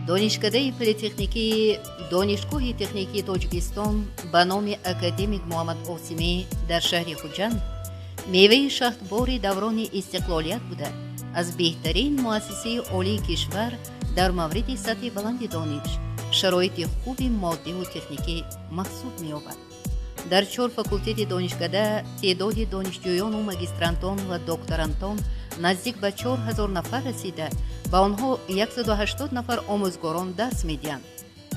Донишкадаи политехникии Донишгоҳи техникии Тоҷикистон ба номи академик Муҳаммад Осимӣ дар шаҳри Хуҷанд меваи шаҳдбори даврони истиқлолият буда, аз беҳтарин муассисаи олии кишвар дар мавриди сатҳи баланди дониш, шароити хуби моддиву техникӣ маҳсуб меёбад. Дар чор факултети донишкада теъдоди донишҷӯёну магистрантон ва докторантон наздик ба 4000 нафар расида, ба онҳо 180 нафар омӯзгорон дарс медиҳанд.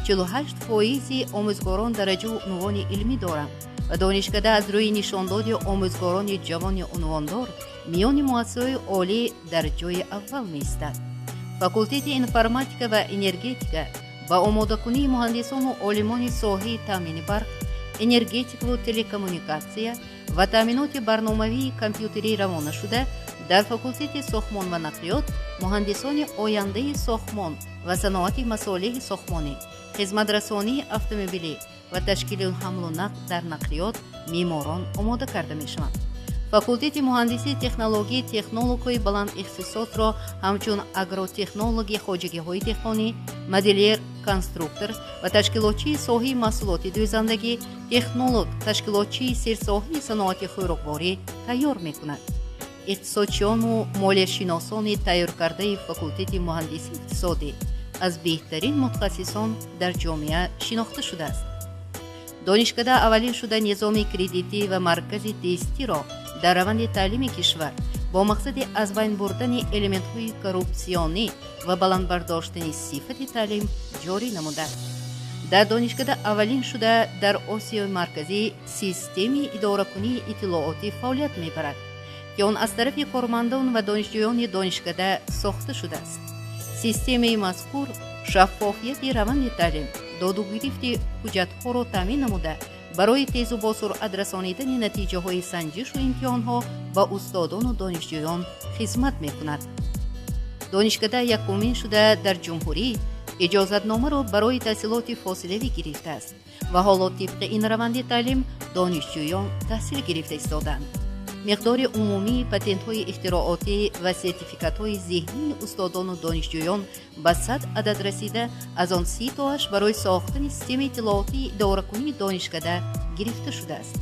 48 фоизи омӯзгорон дараҷаву унвони илмӣ доранд ва донишкада аз рӯи нишондоди омӯзгорони ҷавони унвондор миёни муассисаҳои олӣ дар ҷои аввал меистад. Факултети информатика ва энергетика ба омодакунии муҳандисону олимони соҳаи таъмини барқ, энергетикаву телекоммуникатсия ва таъминоти барномавии компютерӣ равона шуда, дар факултети сохтмон ва нақлиёт муҳандисони ояндаи сохтмон ва саноати масолеҳи сохтмонӣ, хизматрасонии автомобилӣ ва ташкили ҳамлу нақл дар нақлиёт, меъморон омода карда мешаванд. Факултети муҳандисии технологӣ технологҳои баландихтисосро ҳамчун агротехнологи хоҷагиҳои деҳқонӣ, модельер, конструктор ва ташкилотчии соҳаи маҳсулоти дӯзандагӣ, технолог, ташкилотчии серсоҳаи саноати хӯрокворӣ тайёр мекунад. Иқтисодчиёну молияшиносони тайёркардаи факултети муҳандисии иқтисодӣ аз беҳтарин мутахассисон дар ҷомеа шинохта шудааст. Донишкада аввалин шуда низоми кредитӣ ва маркази тестиро дар раванди таълими кишвар бо мақсади аз байн бурдани элементҳои коррупсионӣ ва баланд бардоштани сифати таълим ҷорӣ намудааст. Дар донишкада аввалин шуда дар Осиёи Марказӣ системаи идоракунии иттилоотӣ фаъолият мебарад, ки он аз тарафи кормандон ва донишҷӯёни донишкада сохта шудааст. Системаи мазкур шаффофияти раванди таълим, додугирифти ҳуҷҷатҳоро таъмин намуда, барои тезу босуръат расонидани натиҷаҳои санҷишу имтиҳонҳо ба устодону донишҷӯён хизмат мекунад. Донишкада якумин шуда дар ҷумҳурӣ иҷозатномаро барои таҳсилоти фосилавӣ гирифтааст ва ҳоло тибқи ин раванди таълим донишҷӯён таҳсил гирифта истодаанд. Миқдори умумии патентҳои ихтироотӣ ва сертификатҳои зеҳнии устодону донишҷӯён ба 100 адад расида, аз он 30 тоаш барои сохтани системаи иттилоотии идоракунии донишкада гирифта шудааст.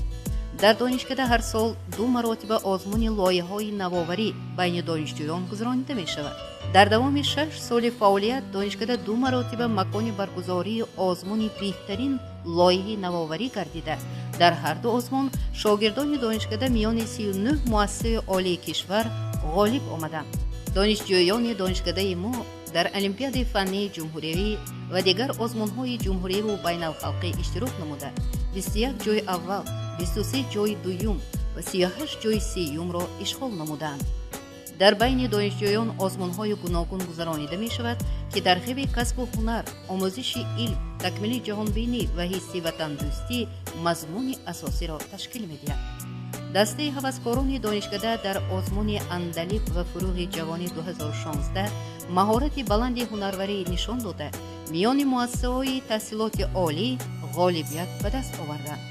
Дар донишкада ҳар сол ду маротиба озмуни лоиҳаҳои навоварӣ байни донишҷӯён гузаронида мешавад. Дар давоми 6 соли фаъолият донишкада ду маротиба макони баргузории озмуни беҳтарин лоиҳаи навоварӣ гардида, дар ҳар ду озмун шогирдони донишкада миёни 39 муассисаи олии кишвар ғолиб омаданд. Донишҷӯёни донишкадаи мо дар олимпиадаи фаннии ҷумҳуриявӣ ва дигар озмунҳои ҷумҳурияву байналхалқӣ иштирок намуда, 21 ҷои аввал, 23 ҷои дуюм ва 38 ҷои сеюмро ишғол намуданд. Дар байни донишҷӯён озмунҳои гуногун гузаронида мешавад, ки тарғиби касбу ҳунар, омӯзиши илм, такмили ҷаҳонбинӣ ва ҳисси ватандӯстӣ мазмуни асосиро ташкил медиҳад. Дастаи ҳаваскорони донишкада дар озмуни «Андалиб ва фурӯғи ҷавонӣ 2016» маҳорати баланди ҳунарварӣ нишон дода, миёни муассисаҳои таҳсилоти олӣ ғолибият ба даст оварданд.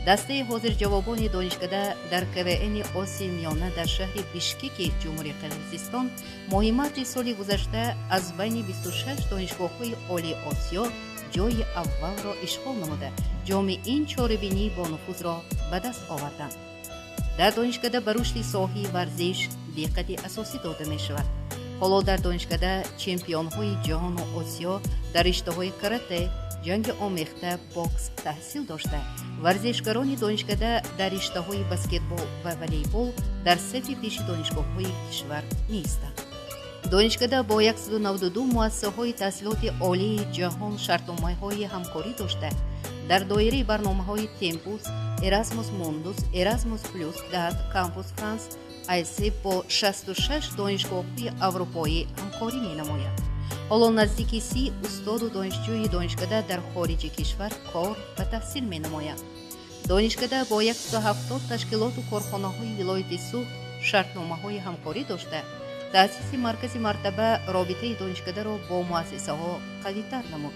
Дастаи ҳозирҷавобони донишкада дар КВНи Осиёи Миёна дар шаҳри Бишкеки Ҷумҳурии Қирғизистон моҳи марти соли гузашта аз байни 26 донишгоҳҳои олии Осиё ҷои аввалро ишғол намуда, ҷоми ин чорабинии бонуфузро ба даст оварданд. Дар донишкада ба рушди соҳаи варзиш диққати асосӣ дода мешавад. Ҳоло дар донишкада чемпионҳои ҷаҳону Осиё дар риштаҳои карате, ҷанги омехта, бокс таҳсил дошта, варзишгарони донишкада дар риштаҳои баскетбол ва волейбол дар сафи пеши донишгоҳҳои кишвар меистанд. Донишкада бо 192 муассисаҳои таҳсилоти олии ҷаҳон шартномаҳои ҳамкорӣ дошта, дар доираи барномаҳои Темпус, Эрасмус Мундус, Эрасмус Плюс, ДАТ, Кампус Франс, АйС бо 66 донишгоҳҳои аврупоӣ ҳамкорӣ менамояд. Ҳоло наздики 30 устоду донишҷӯи донишкада дар хориҷи кишвар кор ва таҳсил менамоянд. Донишкада бо 170 ташкилоту корхонаҳои вилояти Суғд шартномаҳои ҳамкорӣ дошта, таъсиси маркази мартаба робитаи донишкадаро бо муассисаҳо қавитар намуд.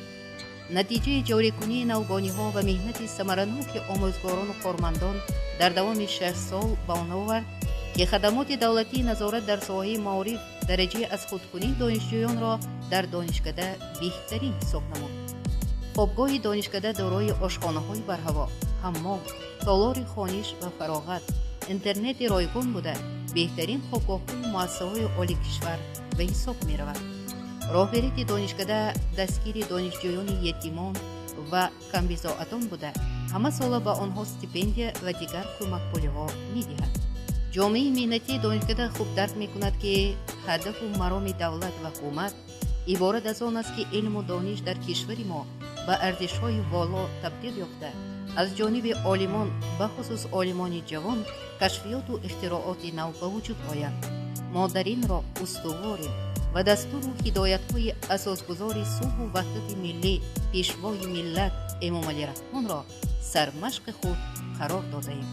Натиҷаи ҷорикунии навгониҳо ва меҳнати самараноки омӯзгорону кормандон дар давоми 6 сол ба он овард, ки хадамоти давлатии назорат дар соҳаи маориф Дараҷаи аз худкунии донишҷӯёнро дар донишкада беҳтарин ҳисоб намуд. Хобгоҳи донишкада дорои ошхонаҳои барҳаво, ҳаммом, толори хониш ва фароғат, интернети ройгон буда, беҳтарин хобгоҳҳои муассисаҳои олии кишвар ба ҳисоб меравад. Роҳбарияти донишкада дастгири донишҷӯёни ятимон ва камбизоатон буда, ҳамасола ба онҳо стипендия ва дигар кӯмакпулиҳо медиҳад. Ҷомеаи меҳнатии донишкада хуб дарк мекунад, ки ҳадафу мароми давлат ва ҳукумат иборат аз он аст, ки илму дониш дар кишвари мо ба арзишҳои воло табдил ёфта, аз ҷониби олимон, бахусус олимони ҷавон, кашфиёту ихтирооти нав ба вуҷуд оянд. Мо дар ин роҳ устуворем ва дастуру ҳидоятҳои асосгузори сулҳу ваҳдати миллӣ, Пешвои миллат Эмомалӣ Раҳмонро сармашқи худ қарор додаем.